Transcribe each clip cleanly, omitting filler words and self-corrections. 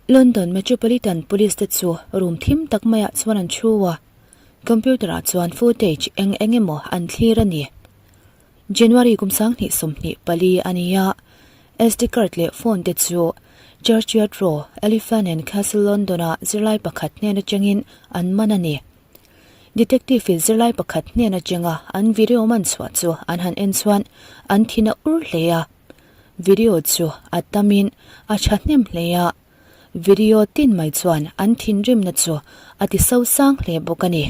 London Metropolitan Police te chu room thim tak maiah chuan an thu a, computer ah chuan footage eng eng emaw an thlir a ni. January kum 2024 a ni a, SD card leh phone te chu Churchyard Row, Elephant and Castle London ah zirlai pakhat hnen atangin an man a ni. Detective in zirlai pakhat hnen atanga an video man chhuah chu an han en chuan an thin a ur hle a. Video chu a tamin a thahnem hle a, video tin mai chuan an thinrimna chu a ti sosang hle bawk a ni.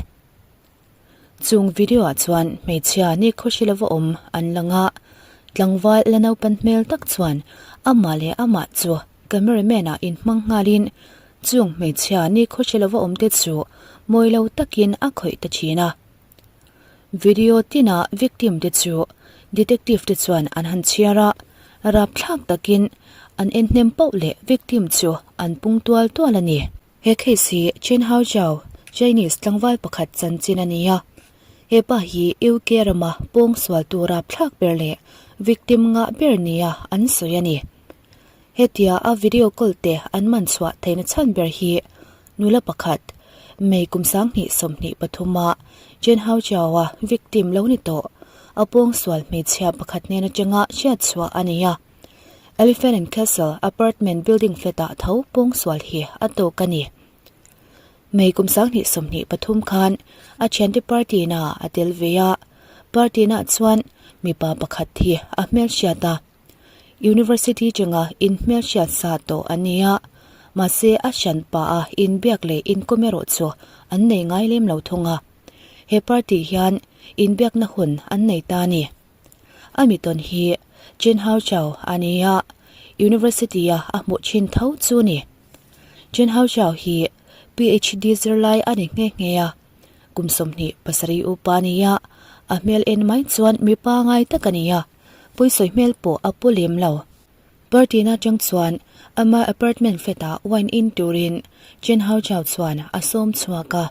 Chung video ah chuan hmeichhia nikhawhri lova awm an lang a, tlangval la naupan hmel tak chuan amah leh amah chu cameraman ah inhmang nghalin chung hmeichhia nikhawhri lova awm te chu mawi lo takin a khawih ta thin a. Video tina victim te chu detective te chuan an han chhiar a, rapthlak takin an en hnem pauh leh victim chu an pung tual tual a ni. He case hi Chen Hao Zhao, Chinese tlangval pakhat chanchin a ni a. He pa hi UK rama pawng sual tu rapthlak ber leh victim ngah ber nia an sawi a ni. Hetia a video call te an man chhuah theihna chhan ber hi nula pakhat, May kum 2023 a Chen Hao Zhao-a victim lo ni tawh, a pawng sual hmeichhia pakhat hnen atanga hriat chhuah a ni a. Elephant and Castle apartment building flat ah tho pawngsual hi a tawk a ni. May kum 2023 khan a thiante party na a tel ve a, party na chuan mipa pakhat hi a hmelhriat a. University chunga inhmelhriat sa tawh a ni a, mahse a hran pah a inbiak leh inkawm erawh chu an nei ngai lem lo thung a. He party hian inbiakna hun an nei ta a ni. A mitawn hi Chen Hao Chao a ni a, University-a a hmuh thin tho chu ni. Chen Hao Chao hi PhD zirlai a ni nghe nghe a, kum 27 upa a ni a, a hmel en mai chuan mi pangai tak a ni a, pawisawi hmel pawh a pu lem lo. Party na atang chuan ama apartment flat-ah wine in turin Chen Hao Chao chuan a sawm chhuak a.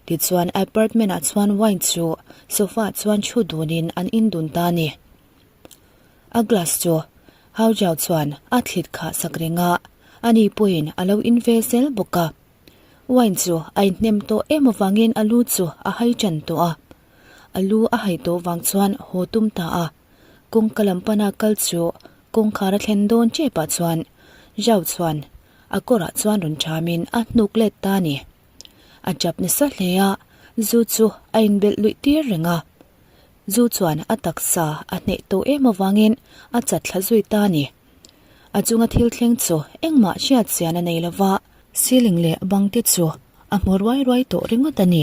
Tichuan apartment ah chuan wine chu sofa ah chuan thu dunin an in dun ta a ni. A glass chu Hau Jiao chuan a thlit khah sak reng a, ani pawhin a lo in ve zel bawk a. Wine chu a inhnem tawh em avangin a lu chu a hai tan tawh a. A lu a hai tawh vang chuan haw tum ta a. Kawngka lam pana kal chu kawngkhar a thlen dawn tep ah chuan Jiao chuan a kawrah chuan rawn thamin a hnuk let ta a ni. A chap nasa hle a, zu chu a inbelh luih tir reng a. Zu chuan a taksa a hneh tawh em avangin a chat thla zui ta a ni. A chunga thil thleng chu engmah hriat chian a nei lova, ceiling leh bang te chu a hmu ruai ruai tawh ringawt a ni.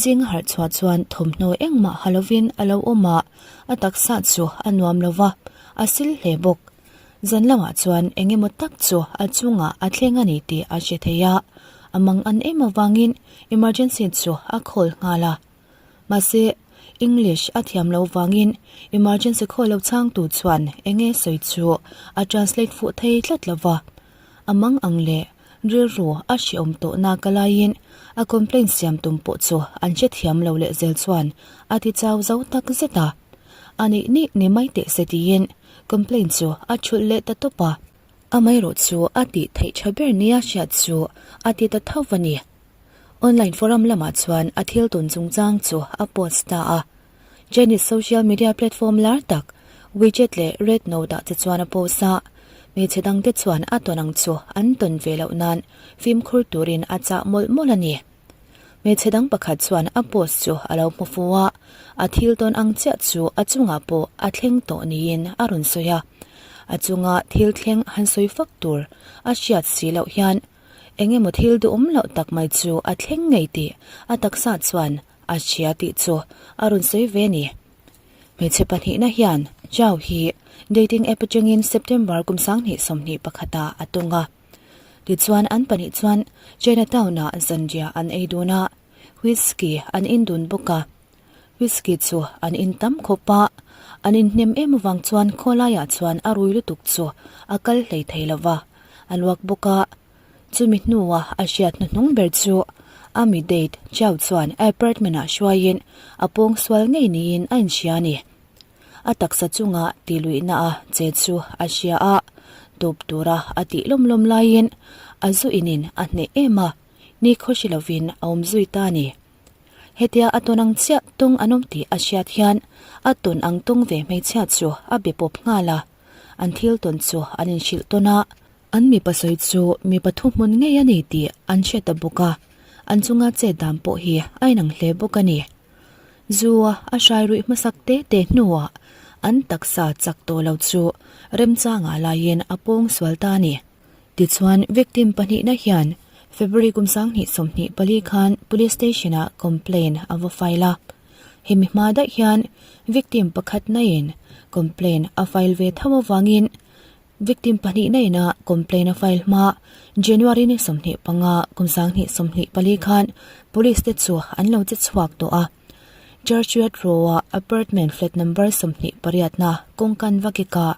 Zing a harh chhuah chuan thawmhnaw engmah ha lovin a lo awm a, a taksa chu a nuam lova, a sil hle bawk. Zan lamah chuan eng emaw tak chu a chungah a thleng a ni tih a hre thei a, a mang an em avangin emergency chu a call nghal a. Mahse, English a thiam lo vangin emergency call lo chhangtu chuan eng nge sawi chu a translate fuh thei tlat lo va. A mang ang leh rilru a hreawm tawh nak a laiin a complaint siam tum pawh chu an hrethiam lo leh zel chuan a ti chau zo tak zet a. A nih nih ni mai teh se tiin complaint chu a thulh leh ta tawp a. Amaherawh chu a tih theih tha ber nia hriat chu a ti ta tho a ni. Online forum lamah chuan a thil tawn chungchang chu a post ta a. Chinese social media platform lar tak WeChat leh Red Note ah te chuan a post a. Hmeichhe dangte chuan a tawn ang chu an tawn ve loh nan fimkhur turin a chah mawlh mawlh a ni. Hmeichhe dang pakhat chuan a post chu a lo hmu fu a, a thil tawn ang chiah chu a chungah pawh a thleng tawh niin a rawn sawi a. A chunga thil thleng han sawi fak tur a hriat si loh hian eng emaw thil duhawm loh tak mai chu a thleng ngei tih a taksa chuan a hria tih chu a rawn sawi ve a ni. Hmeichhe pahnihna hian Zhao hi dating app atangin September kum 2021 ah a tawng a. Tichuan an pahnih chuan Chinatown ah zanriah an ei dun a, whisky an in dun bawk a. Whisky chu an in tam khawp a, an in hnem em avang chuan khawlaiah chuan a rui lutuk chu a kal hlei thei lo va, a luak bawk a. Chumi hnua a hriat hnuhnung ber chu a mi date Chau chuan apartment ah hruaiin a pawngsual ngei niin a inhria a ni. A taksa chunga ti luihna a che chu a hria a. Tawp tura a tih lawm lawm laiin a zu inin a hneh em a, nikhaw hre lovin a awm zui ta a ni. Hetia a tawn ang chiah tawng an awm tih a hriat hian a tawn ang tawng ve hmeichhia chu a be pawp nghal a, an thil tawn chu an inhrilh tawn a, an mipa sawi chu mipa thuhmun ngei a ni tih an hre ta bawk a, an chunga chet dan pawh hi a inang hle bawk a ni. Zu a hrai ruih hmasak te te hnuah an taksa chak tawh lo chu remchangah laiin a pawng sual ta a ni. Tichuan, victim pahnihna hian February kum 2024 khan Police Station-ah complaint a va file a. Hemi hma daih hian victim pakhatna in complaint a file ve tho avangin victim pahnihna ina complaint a file hma January ni 25 kum 2024 khan Police te chu an lo che chhuak tawh a. Churchward Row-a apartment flat number 28 na kawngkan va kikah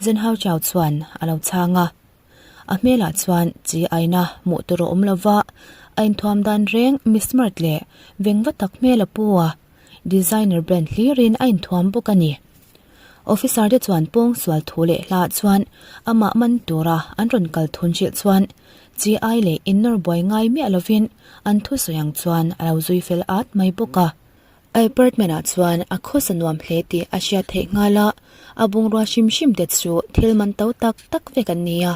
Zenhau Chau chuan a lo chhang a. A hmelah chuan chi aina hmuh tur a awm lo va, a inthuam dan reng mi smart leh vengva tak hmel a pu a, designer brand hlirin a inthuam bawk a ni. Officer te chuan pawng sual thu leh hla chuan amah man tura an rawn kal thun hrilh chuan chi ai leh innawr buai ngai miah lovin an thusawi ang chuan a lo zui fel at mai bawk a. A apartment ah chuan a khawsa nuam hle tih a hriat theih nghal a, a bungrua hrim hrim te chu thil man to tak tak vek an ni a.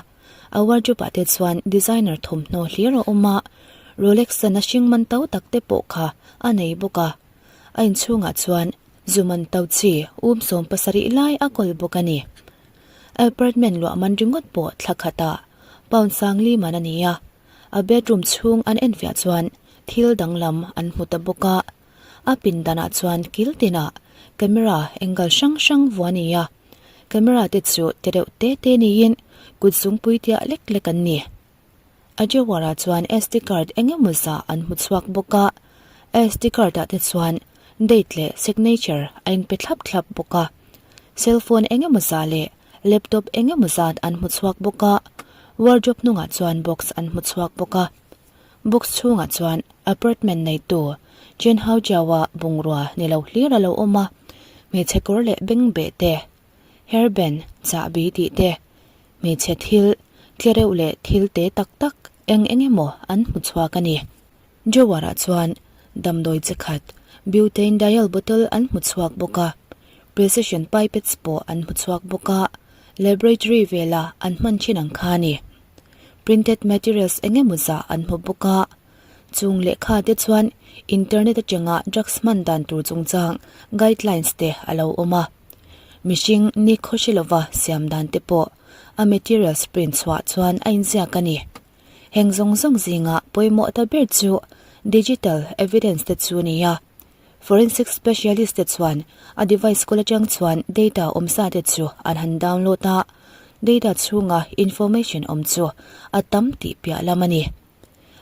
A wardrobe ah te chuan designer thawmhnaw hlir a awm a, Rolex sana hring man to tak te pawh kha a nei bawk a. A inchhungah chuan zu man to chi um 70 lai a kawl bawk a ni. A apartment luah man ringawt pawh thla khatah pound 40 man a ni a. A bedroom chhung an enfiah chuan thil danglam an hmu ta bawk a, a pindanah chuan kil tinah camera angle hrang hrang vuah a ni a, camera te chu te reuh te te niin kut zungpui tiah lek lek an ni. A drawer ah chuan SD card eng emaw zah an hmu chhuak bawk a, SD card ah te chuan date leh signature a inpe thlap thlap bawk a, cellphone eng emaw zah leh Laptop eng emaw zat an hmu chhuak bawk a, wardrobe hnungah chuan box an hmu chhuak bawk a. Box chhungah chuan apartment neitu Chen Hao Jiao-a bungrua ni lo hlir a lo awm a, hmeichhe kawr leh bengbeh te, hairband, chahbi tih te, hmeichhe thil tlereuh leh thil te tak tak eng eng emaw an hmu chhuak a ni. Drawer-ah chuan damdawi chi khat butane diol bottle an hmu chhuak bawk a, precision pipettes pawh an hmu chhuak bawk a, laboratory vela an hman thin ang kha a ni. Printed materials eng emaw zah an hmu bawk a, chung lehkha te chuan internet atanga drugs hman dan tur chungchang guidelines te a lo awm a, mihring ni khaw hre lova siam dan te pawh a materials print chhuah chuan a inziak a ni. Heng zawng zawng zinga pawimawh ta ber chu digital evidence te chu a ni a. Forensic specialist te chuan a device kawl atang chuan data awm sa te chu an han download a, data chhunga information awm chu a tam tih piah lam a ni.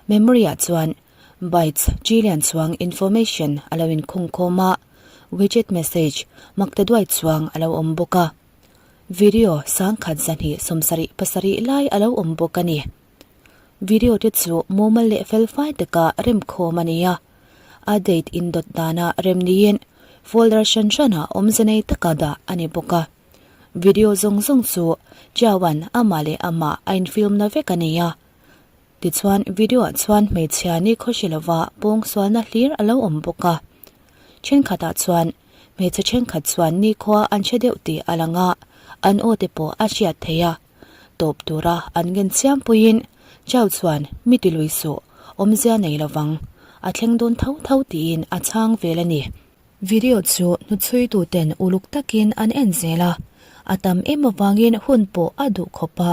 Memory ah chuan bytes trillion chuang information a lo inkhungkhawm a, widget message maktaduai chuang a lo awm bawk a. Video 1000 27 lai a lo awm bawk a ni. Video te chu mumal leh felfai taka remkhawm a ni a, a date indawt dana rem niin folder hran hranah awmze nei taka dah a ni bawk a. Video zawng zawng chu Chiawan amah leh amah a infilmna vek a ni a. Tichuan video ah chuan hmeichhia ni khawhri lova pawngsualna hlir a lo awm bawk a. Thenkhatah chuan Hmeichhe thenkhat chuan nikhua an hre deuh tih a lang a, an aw te pawh a hriat theih a. Tawp tura an ngen chiam puiin Chau chuan mi ti lui suh, awmzia nei lovang, a thleng dawn tho tho tiin a chhang vel a ni. Video chu hnuchhuituten uluk takin an en zel a, a tam em avangin hun pawh a duh khawp a,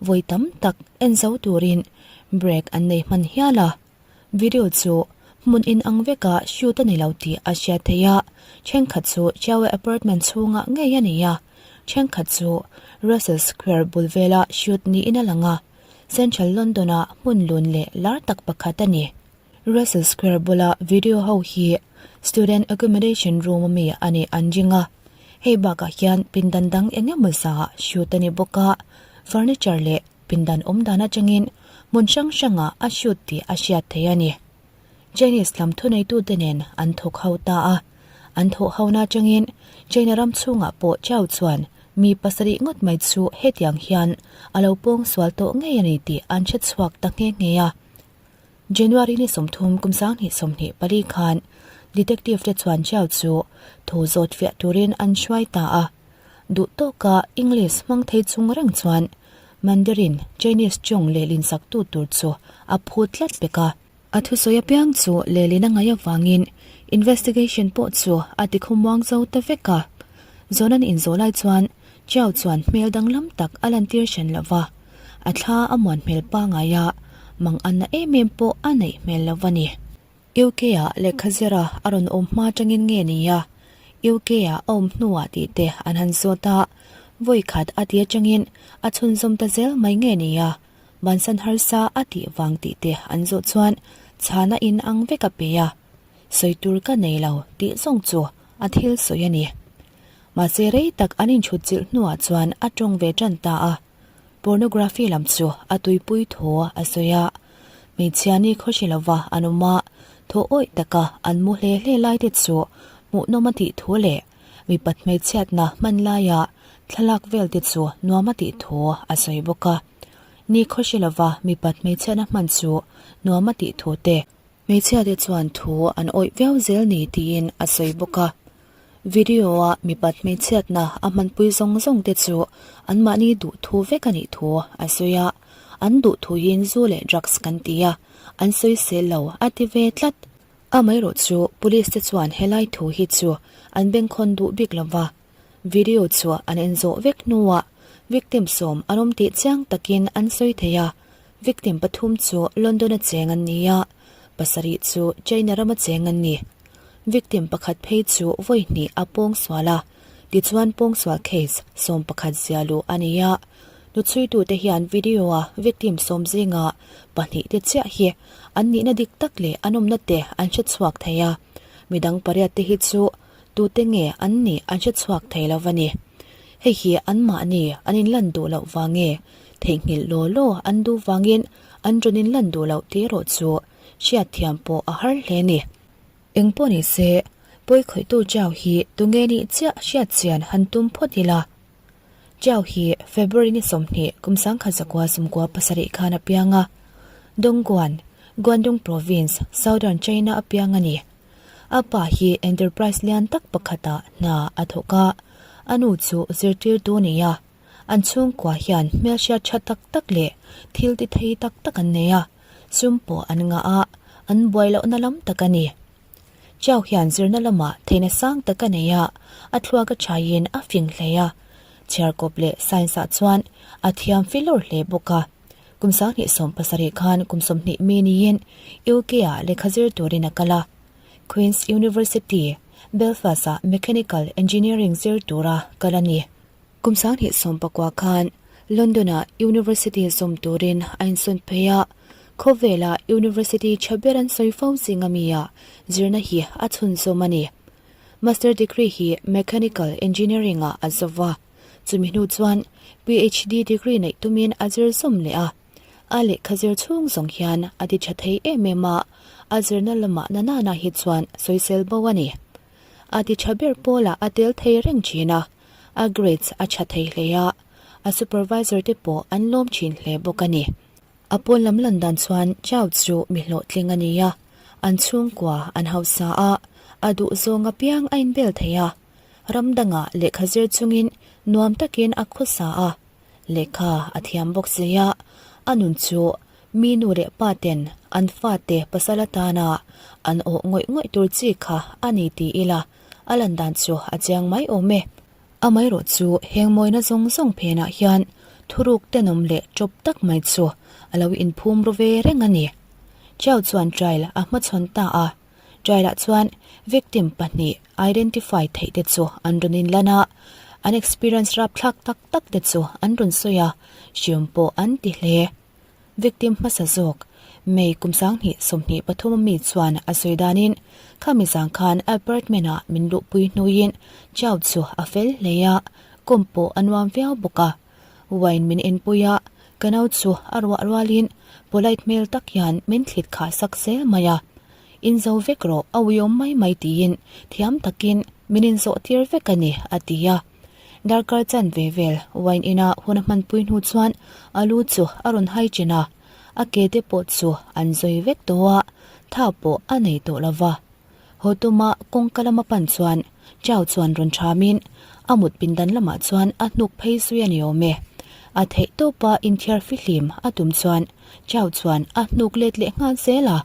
vawi tam tak en zo turin break an nei hman hial a. Video chu hmun in ang veka shoot a ni lo tih a hriat theih a, thenkhat chu Chiawe apartment chhungah ngei a ni a, thenkhat chu Russell Square bul vela shoot niin a lang a, Central London-a hmun lun leh lar tak pakhat a ni. Russell Square bula video ho hi student accommodation room ami a nih an ring a, hei bakah hian pindan dang eng emaw zah shoot a ni bawk a, furniture leh Pindan awm dan atangin hmun hrang hrangah a shoot tih a hriat theih a ni. Chinese lam thuneitute nen an thawk ho ta a, an thawh hona atangin China ram chhungah pawh Chao chuan Mi pasarih ngawt mai chu hetiang hian a lo pawng sual tawh ngei a ni tih an hre chhuak ta nghe nghe a. January ni 30 kum 2024 khan Detective te chuan Jiao chu thu zawt fiah turin an hruai ta a. Duh tawka English hmang thei chung reng chuan Mandarin, Chinese tawng lehlin saktu tur chu a phut tlat pek a. A thusawi apiang chu lehlin a ngaih avangin investigation pawh chu a tikhawmuang zo ta vek a. Zawn an inzawh lai chuan Jiao chuan hmel danglam tak a lantir hran lo va, a thla a muan hmel pangai a, mang anna em em pawh a neih hmel lo va ni. UK-ah lehkha zira a rawn awm hma atangin nge ni a, UK-ah a awm hnuah tih te an han zawt a, vawi khat a ti atangin a chhunzawm ta zel mai nge ni a, bansan harsa a tih vang tih te an zawh chuan chhana in ang vek a pe a, sawi tur ka nei lo tih zawng chu a thil sawi a ni. Mahse rei tak an inchhut chilh hnuah chuan a tawng ve tan ta a. Pornography lam chu a tuipui thaw a sawi a, hmeichhia ni khawhri lova an awm a, thaw awih taka an mu hle hle lai te chu hmuhnawm a tih thu leh mipat hmeichhiatna hman laia thlalak vel te chu nuam a tih thu a sawi bawk a. Ni khawhri lova mipat hmeichhiatna hman chu nuam a tih thu te, Hmeichhiate chuan thu an awih viau zel ni tiin a sawi bawk a. Video-a mipat hmeichhiatna a hmanpui zawng zawng te chu anmahni duh thu vek a nih thu a sawi a, an duh thuin zu leh drugs kan ti a, an sawisel lo a ti ve tlat. Amaherawh chu police te chuan helai thu hi chu an bengkhawn duh bik lo va, video chu an enzawh vek hnuah victim sawm an awm tih chiang takin an sawi thei a. Victim pathum chu London-a cheng an ni a, pasarih chu China rama cheng an ni. Victim pakhat phei chu vawi hnih a pawngsual a, tichuan pawngsual case 11 zia luh a ni a. Hnuchhuitute hian video-a victim sawm zinga pahnihte chiah hi an nihna dik tak leh an awmna te an hre chhuak thei a, midang pariatte hi chu tute nge an nih an hre chhuak thei lo va ni. Hei hi anmahni an inlan duh loh vang nge Theihnghilh law law an duh vangin an rawn inlan duh loh tih erawh chu hriatthiam pawh a har hle ni. Eng pawh ni se, pawi khawihtu Chau hi tunge nih chiah hriatchian han tum phawt ila. Chau hi February ni 20 kum 1997 khan a piang a, Dongguan, Guangdong Province, Southern China a piang a ni. A pa hi enterprise lian tak pakhatah hna a thawk a, a nu chu zirtirtu a ni a. An chhungkua hian hmelhriat tha tak tak leh thil ti thei tak tak an nei a, sum pawh an ngah a, an buai lohna lam tak a ni. Chau hian zirna lamah theihna sang tak a nei a, a thluak a thaiin a fing hle a, chhiarkawp leh science-ah chuan a thiam filawr hle bawk a. Kum 2017 khan kum 20 mi niin UK-ah lehkha zir turin a kal a, Queen's University, Belfast-ah Mechanical Engineering zir tura kal a ni. Kum 2019 khan London-ah University zawm turin a insawn phei a, khawvela University tha ber an sawi fo zinga mi ah zirna hi a chhunzawm a ni. Master degree hi Mechanical Engineering ah a zo va, chumi hnu chuan PhD degree neih tumin a zir zawm leh a. A lehkha zir chhung zawng hian a ti tha thei em em a, a zirna lamah na nana hi chuan sawisel bo a ni. A ti tha ber pawlah a tel thei reng thin a. A grades a tha thei hle a, a supervisor te pawh an lawm thin hle bawk a ni. A pawn lam lan dan chuan Chau chu mi hlawhtling a ni a, an chhungkua an hausa a, a duh zawng apiang a inbel thei a, ram dangah lehkha zir chungin nuam takin a khawsa a, lehkha a thiam bawk si a, a nun chu mi nu leh pa ten an fate pasal atana an awh ngawih ngawih tur chi kha a ni ti ila A lan dan chu a chiang mai awm e. Amaherawh chu heng mawina zawng zawng phenah hian thuruk tenawm leh tawp tak mai chu a lo inphum ru ve reng a ni. Chau chuan trial a hmachhawn ta a, trial-ah chuan victim pahnih identify theih te chu an rawn inlan a, an experience rapthlak tak tak te chu an rawn sawi a, hriam pawh an ti hle. Victim hmasa zawk, May kum 2023 a mi chuan a sawi danin, Khami zang khan apartment-ah min luhpui hnuin Chau chu a fel hle a, kawm pawh a nuam viau bawk a. Wine min enpui a, ka nau chu a ruah rualin polite hmel tak hian min thlit khah sak zel mai a. Inzo vek rawh a uiawm mai mai tiin thiam takin min inzawhtir vek a ni, a ti a. Darkar chanve vel wine ina hun a hmanpui hnu chuan a lu chu a rawn hai chen a, a ke te pawh chu an zawi vek tawh a, tha pawh a nei tawh lo va. Haw tuma kawngka lama pan chuan Chau chuan rawn thamin a mut pindan lamah chuan a hnuk phei zui a ni awm e. A theih tawpa inthiar fihlim a tum chuan Chau chuan a hnuk let leh nghal zel a,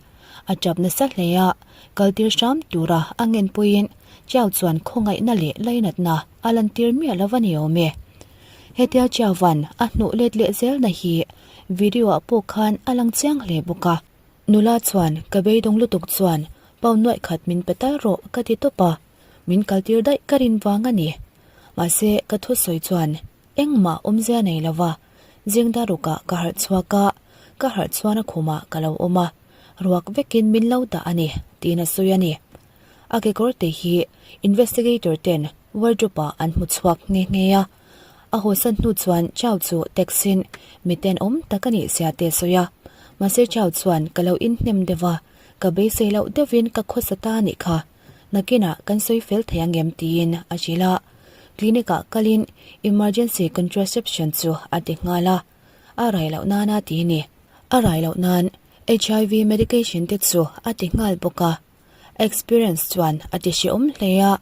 a tap nasa hle a, kaltir hram tura a ngen pawhin Chau chuan khawngaihna leh lainatna a lantir miah lo a ni awm e. Hetia Chauvan a hnuh let leh zelna hi video ah pawh khan a lang chiang hle bawk a. Nula chuan ka beidawng lutuk chuan pound nuaih khat min pe tal rawh ka ti tawp a, min kaltir daih ka rin vang a ni. Mahse ka thusawi chuan engmah awmzia nei lo va, zingdarukah ka harh chhuak a, ka harh chuan a khumah ka lo awm a, ruak vekin min lo dah a ni tiin a sawi a ni. A kekawr te hi investigator ten wardrobe ah an hmu chhuak nghe nghe a, A hawsan hnu chuan Chau chu taxi-in mi tenawm tak a nih zia te a sawi a. Mahse Chau chuan ka lo inhnem deuh a, ka beisei loh deuhin ka khawsa ta a nih kha. Nakinah kan sawi fel thei ang em tiin a hrilh a. Clinic-ah kalin emergency contraception chu a ti nghal a. A rai loh nana ti a ni. A rai loh nan HIV medication te chu a ti nghal bawk a. Experience chuan a ti hrehawm hle a,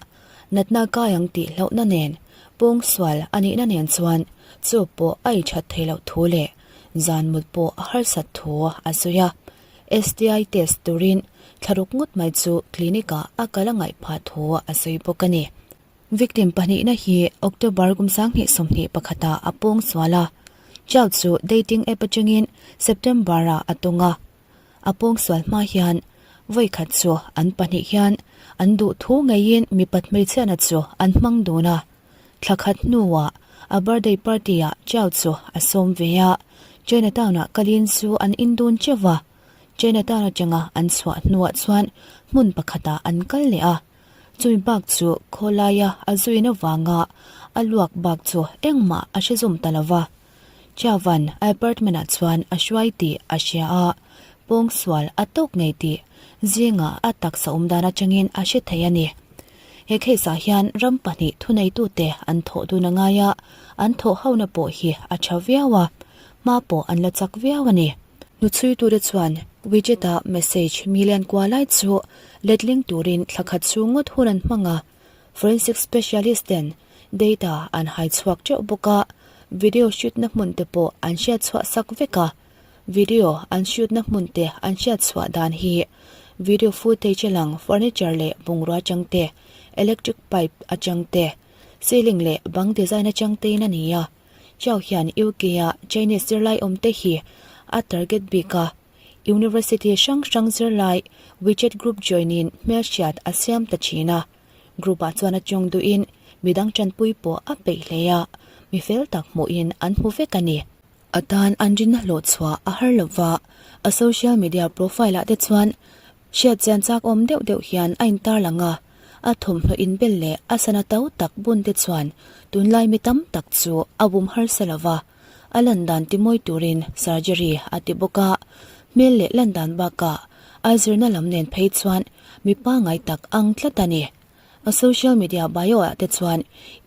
natna kai ang tih hlauhna nen, pawngsual a nihna nen chuan chu pawh a i that theih loh thu leh zan mut pawh a harsat thu a sawi a. STI test turin thlaruk ngawt mai chu clinic ah a kal a ngaih phah thu a sawi bawk a ni. Victim pahnihna hi October kum 2021 ah a pawngsual a, Chau chu dating app atangin September ah a tawng a. A pawngsual hma hian vawikhat chu an pahnih hian an duh thu ngeiin mipat hmeichhiahna chu an hmang dun a. Thla khat hnuah a birthday party ah Chau chu a sawm ve a, Chinatown ah kalin chu an in dun teuh va. Chinatown atanga an chhuah hnuah chuan hmun pakhatah an kal leh a. Chumi bak chu khawlaia a zuin avanga a luak bak chu engmah a hre zum ta lo va. Chavan a apartment ah chuan a hruai tih a hria a, pawngsual a tawk ngei tih zingah a taksa awm dan atangin a hre thei a ni. He case ah hian ram pahnih thuneitute an thawh dun a ngai a, an thawh hona pawh hi a tha viau a, hma pawh an la chak viau a ni. Hnuchhuitute chuan WeChat ah message million kua lai chu letling turin thla khat chhung ngawt hun an hmang a, Forensic specialist ten data an hai chhuak teuh bawk a, video shoot na hmun te pawh an hriat chhuah sak vek a. Video an shoot na hmun te an hriat chhuah dan hi video footage a lang furniture leh bungrua atang te, electric pipe atang te, ceiling leh bang design atang tein a ni a. Chau hian UK a Chinese zirlai awm te hi a target bik a, University hrang hrang zirlai WeChat group join in hmelhriat a siam ta thin a. Group ah chuan a chawng duhin midang tanpui pawh a peih hle a, mi fel tak hmuhin an hmu vek a ni. A tan an rinna hlawh chhuah a har lo va, a social media profile ah te chuan hriat chian chak awm deuh deuh hian a intar lang a, a thawmhnaw inbel leh a sana to tak bun te chuan tunlai mi tam tak chu a bum harsa lo va, a lan dan timawi turin surgery a ti bawk a, hmel leh lan dan bakah a zirna lam nen phei chuan mi pangngai tak ang tlat a ni. A social media bio ah te chuan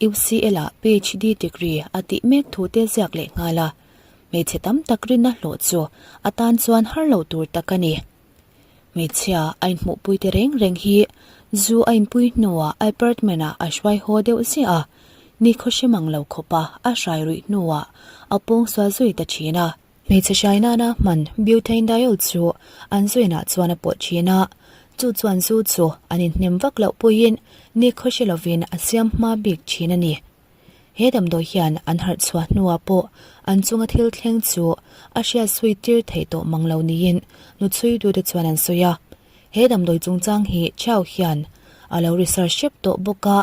UCL ah PhD degree a tih mek thu te ziak leh nghal a, hmeichhe tam tak rinna hlawh chu a tan chuan har lo tur tak a ni. Hmeichhia a inhmuhpui te reng reng hi zu a inpui hnuah apartment ah a hruai haw deuh ziah a, nikhaw hre mang lo khawpa a hrai ruih hnuah a pawngsual zui ta thin a. Hmeichhe hrai nana hman butanediol chu an zuinah chuan a pawh thin a, chu chuan zu chu an inhnem vak loh pawhin nikhaw hre lovin a siam hma bik thin a ni. He damdawi hian an harh chhuah hnuah pawh an chunga thil thleng chu a hriat sawi tir theih tawh mang lo niin nuchhuitute chuan an sawi a. He damdawi chungchang hi Chau hian a lo research hrep tawh bawk a,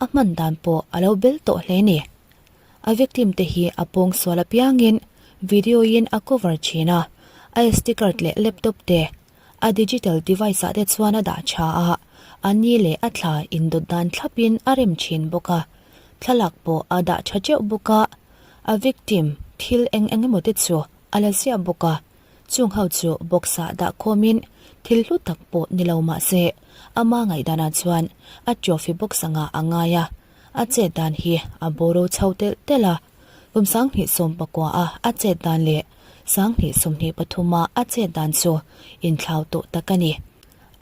a hman dan pawh a lo bel tawh hle ni. A victim te hi a pawng sual apiangin video in a cover thin a, a SD card leh laptop te a digital device ah te chuan a dah tha a, a ni leh a thla indawt dan thlapin a rem thin bawk a, thlalak pawh a dah tha teuh bawk a, a victim thil eng eng emaw te chu a la ziah bawk a, chung ho chu box ah dah khawmin thil hlu tak pawh ni lo mah se ama ngaihdanah chuan a trophy box angah a ngai a. A chet dan hi a boro chho telh telh a, kum 2019 a a chet dan leh 2023 a a chet dan chu inthlau tawh tak a ni.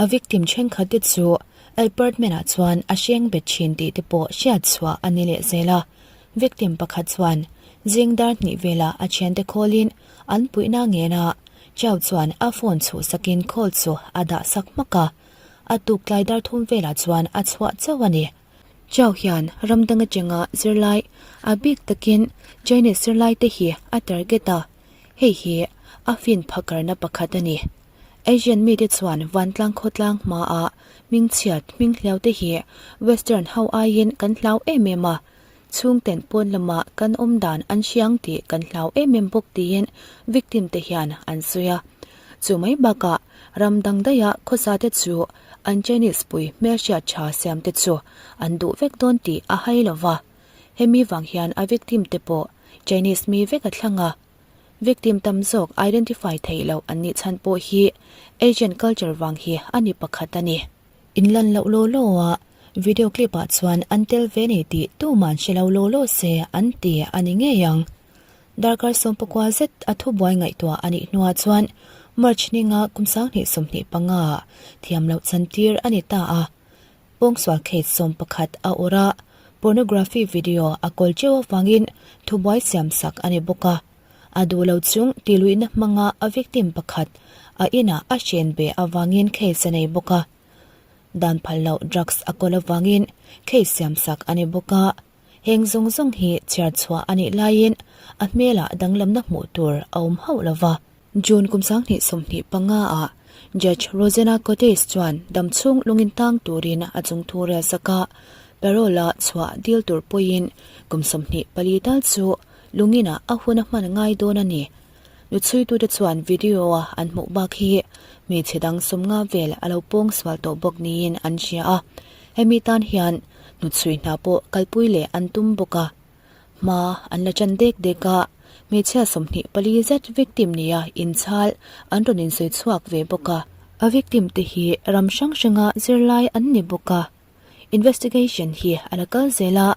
A victim thenkhat te chu apartment ah chuan a hreng bet thin tih te pawh hriat chhuah a ni leh zel a. Victim pakhat chuan zing dar hnih velah a thiante call in an puihna ngen a, Chau chuan a phone chhuhsakin call chu a dah sak hmak a. A tuk tlai dar thum velah chuan a chhuah chauh a ni. Chau hian ram dang atanga zirlai, a bik takin Chinese zirlai te hi a target a, hei hi a fin phakarna pakhat a ni. Asian mite chuan vantlang khawtlang hmaa hmingchhiat hming hliau te hi Western ho aiin kan hlau em em a, chhungten pawn lama kan awm dan an hriang tih kan hlau em em bawk tiin victim te hian an sawi a. Chu mai bakah ram dang daia khawsa te chu an Chinese pui hmelhriat tha siam te chu an duh vek dawn tih a hai lo va. Hemi vang hian a victim te pawh Chinese mi vek a thlang a. Victim tam zawk identify theih loh an nih chhan pawh hi Asian culture vang hi a ni pakhat a ni. Inlan loh law law a, video clip ah chuan an tel ve nei tih tuman hre lo law law se an ti a ni ngei ang. Darkar sawmpakua zet a thubuai ngaihtuah a nih hnuah chuan March ninga kum 2025 ah thiam loh chantir a ni ta a. Pawngsual case 11 a awrh a, pornography video a kawl teuh avangin thubuai siamsak a ni bawk a. A duh lo chung tiluihna hmanga a victim pakhat a inah a hren ve avangin case a nei bawk a. Dan phal loh drugs a kawl avangin case siamsak a ni bawk a. Heng zawng zawng hi chhiar chhuah a nih laiin a hmelah danglamna hmuh tur a awm hauh lo va. June kum 2025 ah Judge Rosanna Cotes chuan damchhung lungin tang turin a chungthu rel sak a, parole a chhuah dil tur pawhin kum 24 tal chu lunginah a hun a hman ngai dawn a ni. Nuchhuitute chuan video-a an hmuh bak hi hmeichhe dang sawmnga vel a lo pawng sual tawh bawk niin an hria a, hemi tan hian hnuchhui hna pawh kalpui leh an tum bawk a. Hma an la ṭan dek dek a, hmeichhia 24 zet victim nia inchhal an rawn insawi chhuak ve bawk a. A victim te hi ram hrang hranga zirlai an ni bawk a. Investigation hi a la kal zel a,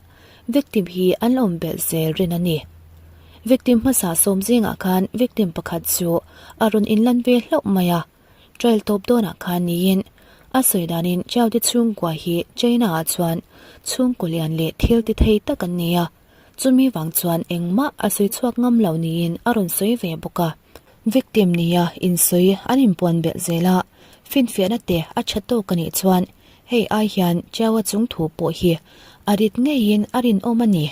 victim hi an la awm belh zel rin a ni. Victim hmasa sawm zingah khan victim pakhat chu a rawn inlan ve hlauh mai a, trial tawp dawnah khan niin a sawi danin Chau-te chhungkua hi China-ah chuan chhungkaw lian leh thil ti thei tak an ni a, chumi vang chuan engmah a sawi chhuak ngam lo niin a rawn sawi ve bawk a. Victim nia insawi an inpuan belh zel a, finfiahna te a tha tawk a nih chuan Hei ai hian Chiaua chung thu pawh hi a rit ngeiin a rinawm a ni.